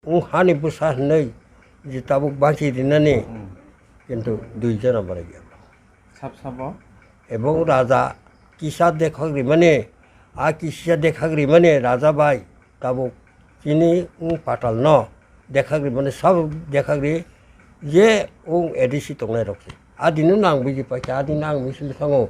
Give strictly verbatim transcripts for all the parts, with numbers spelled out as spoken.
Wng hani bwsa hwnwi je tabuk banchi rinani, Hmm. kintu dui jona borok ya. Sab sabo? Ebong raja kisa dekhak rimani, a kisa dekhak rimani raja bai tabuk chini wng patal no dekhak rimani, sab dekhak ri je wng A D C tongnai rok se. A dino nang buji paikha, a dino ang misil thango.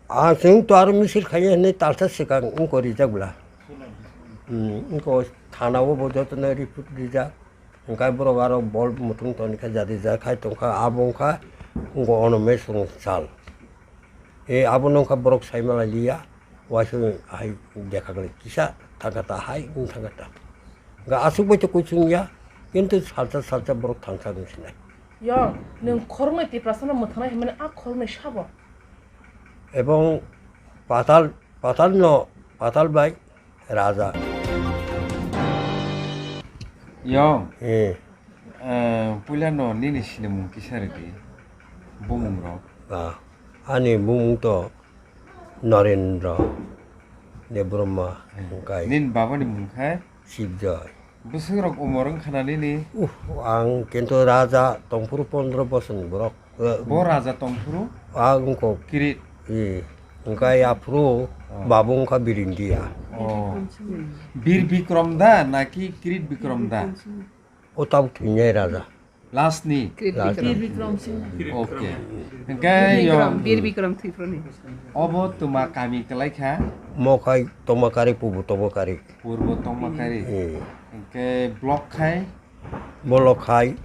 Ang chwng to aro misil khaiya hinwi talsa swkang wngkha rijak bwla. Hmm, wngkha thana o bo jotono report rijak. Hwnkhe borok aro bol muthung toni kha jadi ja khai tongkha abo wngkha wngkha ono mesong sal. E abo no wngkha borok saima lai liya, waisa hai dekha kali kisa thangkha ta hai wng thangkha ta. Hwnkhe aswk bai to kuchung ya, kintu salsa salsa borok thangsa wng sinai. Yo, nwng khoroknwi Tiprasano mwthangnai hwnmani a khoroknwi sabo? Ebong patal, patal no, patal bai raja. Yo, Eh, eh, puila no nini sinimung kisa rwdi, bumung rok. Ah, ani bumung to Narendra Debbarma, Eh, hwnkhe nini babani mung khe? Sibjoy. Bwswk rok umor wngkha na nini? Uh, ang kintu raja tongphuru pondro bosorni borok. Eh, Bo raja tongphuru? Ang wngkha Kirit. Eh, wngkha aphuru Oh. babu wngkha Birindia. Oh. Bir Bikrom da naki Kirit Bikrom da? O tabuk thwinai raja. Last ni? Kirit Last Bikrom. ni. Bir Bikrom Singh. Okay. Hwnkhe Bikrom, yo Bir Bikrom Tripurani. Obo tuma kami kwlai kha? Mo khai Tomakari, Pubu Tomakari. Purbo Tongmakari. Hmm. Hwnkhe block khai? Block khai,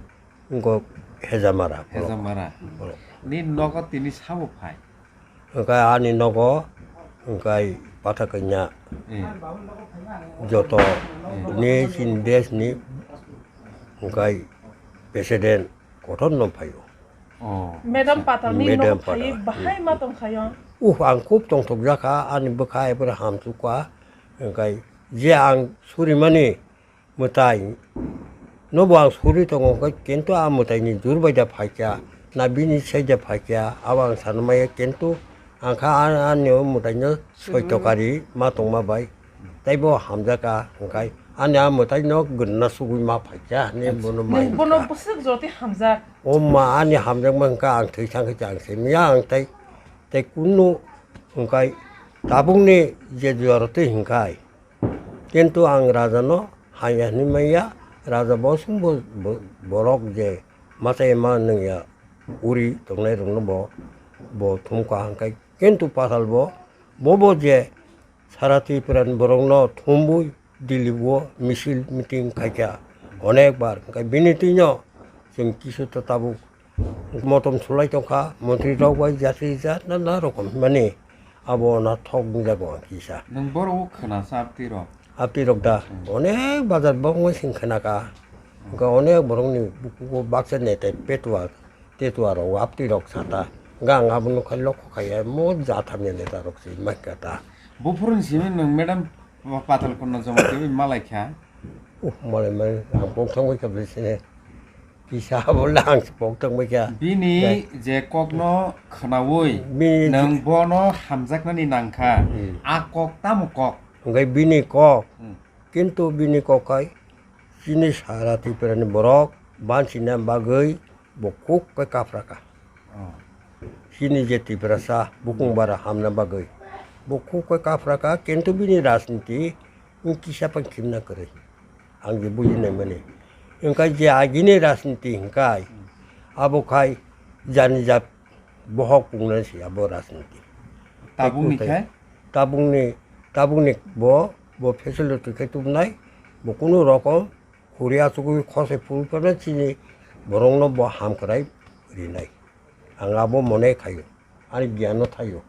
wngkha Hejamara. Hejamara. Block. Ni nogo tini sabo phai? Wngkha ani nogo, wngkha Pathakanya. Hmm. Joto Hmm. ni chini desh ni, wngkha president kotor no phaio. Oh. Madam Patal ni Madam nogo phai Patal. Bahai ma tong khayo. Uh, ang khub tongthok jakha, ani bwkha ebra hamsukha, wngkha je ang surimani mwtai no bo ang suri tongo, wngkha kintu a mwtai ni jur bai da phaikha, na bini sai da phaikha, abo ang sanmaya, kintu ang kha a-, ani o mwtai no soi tokari ma tongma bai, tei bo hamjakha, wngkha ani a mwtai no gwnna sugui ma phaikha, ani bono ma Nung bono hwnkha. Bwswk jotwi hamjak. O ma ani hamjakma hwnkha ang thwi thang khe ang se miya ang tei, tei kunu wngkha tabukni je jora twi hwnkha. Kintu ang raja no haya hinwi manya, raja bo chwng bo, bo, borok je machai ma nungya uri tongnai rok no bo, bo thumkha hwnkhe. Kintu patal bo, bo bo je sara Tripura ni borok no thumbui Delhi o misil meeting khaikha onek bar, hwnkhe bini twi no chwng kisu ta tabuk Motom sulai tongkha, montri rok bai jati jat na na rokom himani abo na thok wngjago kisa. Nwng borok o khwnasa abtwi rok? Abtwi rok da Hmm. onek bazar bokngo sing khwnaka. Hwnkha onek borokni bukugo baksa netai petua, tetua rok abtwi rok sata. Hwnkha ang abono khai lokho khaiya mo jathamya neta rok se mankha ta. Buphuruni simi nwng madam patal kono joma twi malaikha? Uh, malai malai ang pok thangbai kha bwsini. Kisa abo lang pok tong bai kha. Bini Dai. Je kokno khnaui Bini nwng bono hamjaknani nangkha. Hmm. A kok tamo kok? Hwnkhe bini kok. Hmm. Kintu bini kok hai chini sara Tripura ni borok banchina bagwi bo kuk khe kapra kha. Oh. Chini je Tiprasa bukung bara hamna bagwi bo kuk khe kapra kha, kintu bini rajniti wng kisa pang khimna kwrwi. Ang je bujinai mani. Hwnkhe je agini rajniti hwnkhe abo khai jani jat bohok pungna se abo rajniti. Tabukni Tei khai? Tabukni, tabukni bo, bo facility khe tubunai, bo kunu rokom khuri achugwi khosoi phuru phano chini borokno bo hamkrai rinai. Ang abo mone khaio, ani giyanno thaio.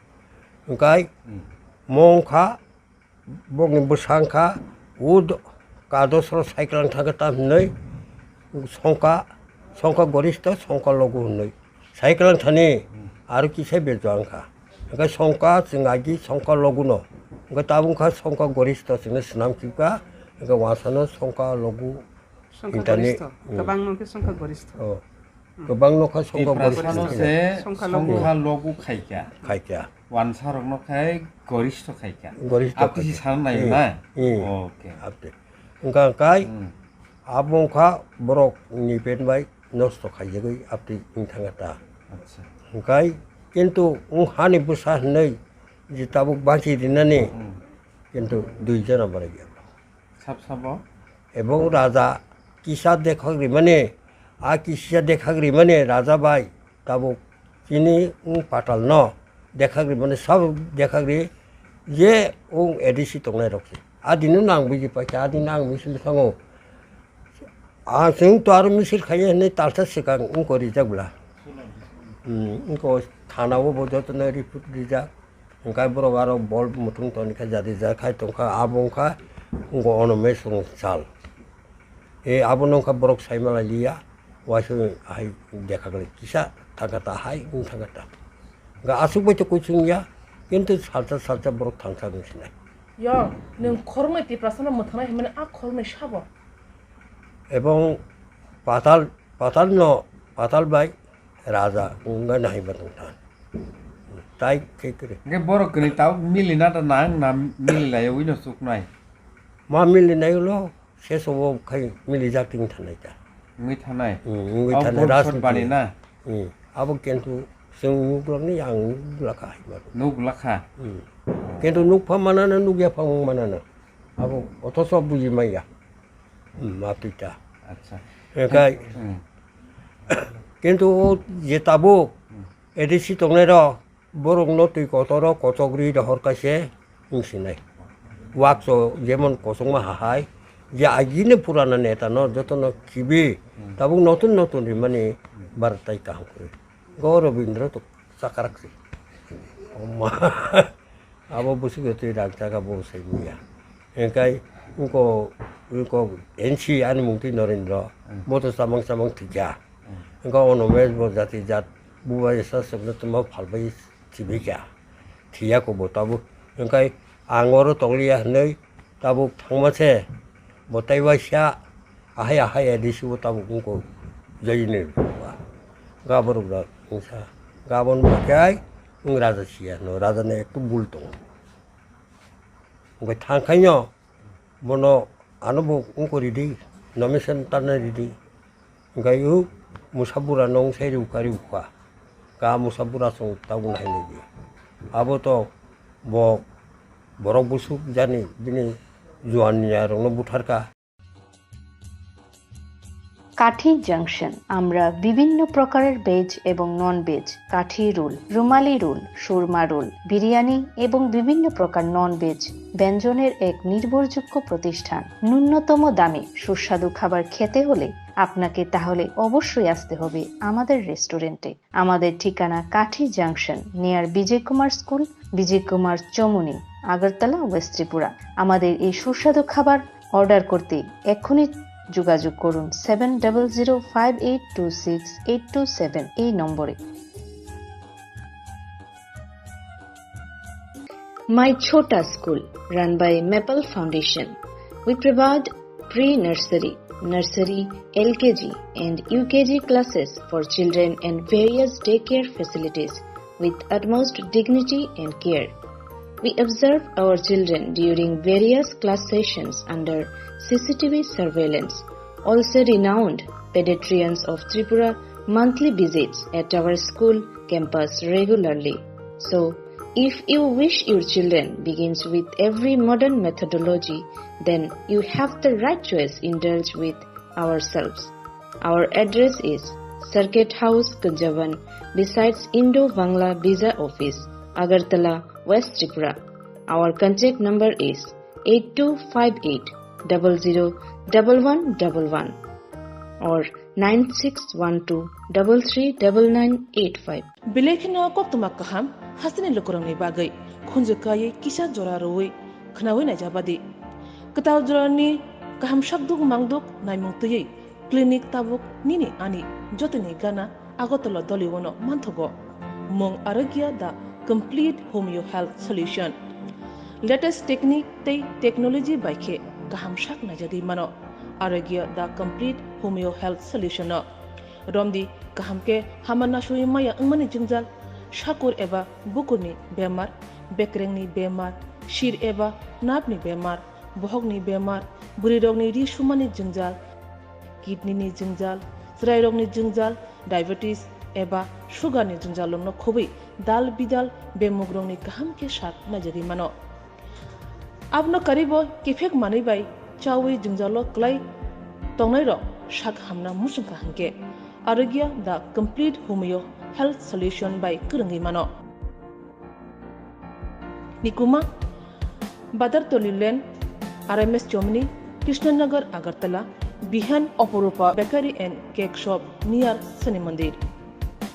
Hwnkhe Hmm. mo wngkha Bokni bwsa wngkha, o do-, kadosro cycle ang thangkhe tam hinwi songkha, songkha goristo, songkha logu hinwi. Cycle ang thani aro kisa bejo wngkha. Hwnkhe songkha chwng agi songkha loguno. Hwnkhe tabuk wngkha songkha goristo chwngno swnam kipka, hwnkhe wansano songkha logu Songkha hintani, goristo. Hmm. Kwbangno khe songkha goristo. Oh. Hmm. Kwbangno kha songkha Tiprasano goristo. Se songkha logu. Songkha logu khaikha. Khaikha. Wansarokno khai goristo khaikha. Goristo Abtisi khaikha. Sana nayo Hmm. na? Hmm. Okay. Abte. Wngkha kai Hmm. Abo wngkha borok ni pen bai nosto khaijagwi aptwi wng thangkha ta. Acha. Hwnkhe kintu wng hani bwsa hwnwi je tabuk bachi rinani, hmm, kintu dui jona borok ya. Sab sabo? Ebong raja kisa dekhak rimani, a kisa dekhak rimani raja bai tabuk chini wng patal no dekhak rimani, sab dekhak ri je wng A D C tongnai rok se. Adino nang buji paikha, adino ang misil thango. Ang chwng to aro misil khaiya hinwi talsa swkang wngko rijak bwla. Hmm, wngko thana o bo jotono report rijak. Hwnkhe borok aro bol muthung toni kha jadi ja khai tongkha abo wngkha wngko ono mesong sal. E abo nongkha borok saimala liya waisa hai dekha kali kisa thangkha ta hai wng thangkha ta. Hwnkhe aswk bai to kuchung ya kintu salsa salsa borok thangsa wng sinai. Yo, nwng khoroknwi Tiprasano mwthangnai hwnmani a khoroknwi sabo? Ebong patal, patal no, patal bai raja wngna hai ba tong tha. Tai khe kre. Hwnkhe borok kwrwi tabuk milina da nang na mili laiwi no chuknai? Ma mili nai ulo, se sobo khai mili jak ting thanai ta. Wngwi thanai? Hmm, wngwi thanai, rajniti bani na? Hmm, abo kintu chwng nuk lakni, ang nuk lakha hai ba. Nuk lakha? Hmm. Kintu nuk pha manana, nuk ya pha manana. Abo othoso buji maya. Hmm, ma twi ta. Acha. Ekai. Hmm. Kintu o je tabuk, hmm, A D C tongnai rok, borok no twi kotor o kochok ri rohor kaise wng sinai. Wakso jemon kosongma hahai, je agini purana neta no joto no khibi, hmm, tabuk notun notun rimani, hmm, bar tai kaham khe. Go Robindra to chakarak se. Oma. Abo bwswk twi rang chaka bo sai manya. Hwnkhe wngko, wngko N C ani mung twi Norendra. Hmm. Bo to chamang chamang thwikha. Hmm. Wngkha ono mes bo jati jat bubai sa sokno tongma phalbai thwikha. Thwiya ko bo tabuk. Hwnkhe ang oro tongliya hwnwi tabuk thangma se. Bo tai waisa ahai ahai A D C bo tabuk wngko jai ni. Ga borok da wngsa. Ga bon bo khe ai wng raja siya no raja ni ektu bul tongo. Hwnkhe thang khaino bono ano bo wngko ridi, nomination tanna ridi. Hwnkhe o Musabura no wng sai riwkha riwkha. Ga Musabura chwng tabuk nai nai di. Abo to bo borok busuk jani bini juan niya rok no butharkha. কাঠি জাংশন। আমরা বিভিন্ন প্রকারের ভেজ এবং non veg, কাঠি রোল, রুমালি রোল, সুরমা রোল, বিরিয়ানি এবং বিভিন্ন প্রকার non veg ব্যঞ্জনের এক নির্ভরযোগ্য প্রতিষ্ঠান। ন্যূনতম দামে সুস্বাদু খাবার খেতে হলে আপনাকে তাহলে অবশ্যই আসতে হবে আমাদের রেস্টুরেন্টে। আমাদের ঠিকানা Kathi junction, near Bijoy Kumar school, Bijoy Kumar Chowmuhani, Agartala, West Tripura. আমাদের এই সুস্বাদু খাবার অর্ডার করতে এক্ষুনি যোগাযোগ করুন seven double zero five eight two six eight two seven এই নম্বরে। My Chhota School, run by Maple Foundation. We provide pre-nursery, nursery, L K G and U K G classes for children and various daycare facilities with utmost dignity and care. We observe our children during various class sessions under C C T V surveillance. Also renowned pediatricians of Tripura monthly visits at our school campus regularly. So, if you wish your children begins with every modern methodology, then you have the right choice. Indulge with ourselves. Our address is Circuit House, Kunjaban, besides Indo-Bangla Visa Office, Agartala, West Tripura. Our contact number is eight two five eight double zero double one double one or nine six one two double three double nine eight five. Belai kheno koktwma kaham hasteni lukurokni bagwi khunju kaiwi kisa jora rwui khwnaui naijabadi. Kwtal jorani kaham sakduk mangduk naimung twiwi clinic tabuk nini ani jotoni gana Agartala Doliwano manthogo. Mung Arogya, the complete homeo health solution. Latest technique tei technology bai khe kaham sak naijagwi mano Arogya, the complete homeo health solution no. Romdi kaham khe hama nasui maya wngmani jwngjal, sakur eba bukurni bemar, bekrengni bemar, sir eba napni bemar, bohokni bemar, bwrwirokni ri sumani jwngjal, Kidney ni jwngjal, chwrairokni jwngjal, diabetes eba sugar ni jwngjal rokno khobwi dal bidal bemugrokni kaham khe sak naijagwi mano. Abono karibo kiphek manwi bai chawi jwngjalo kwlai tongnairok sak hamna muchungkha hwnkhe Arogya the complete homeo health solution bai kwrwngwi mano. Nikuma, Badartoli Lane, R M S Chomni, Krishnanagar, Agartala, Bihan Oporupa Bakery and Cake Shop near Shani Mandir.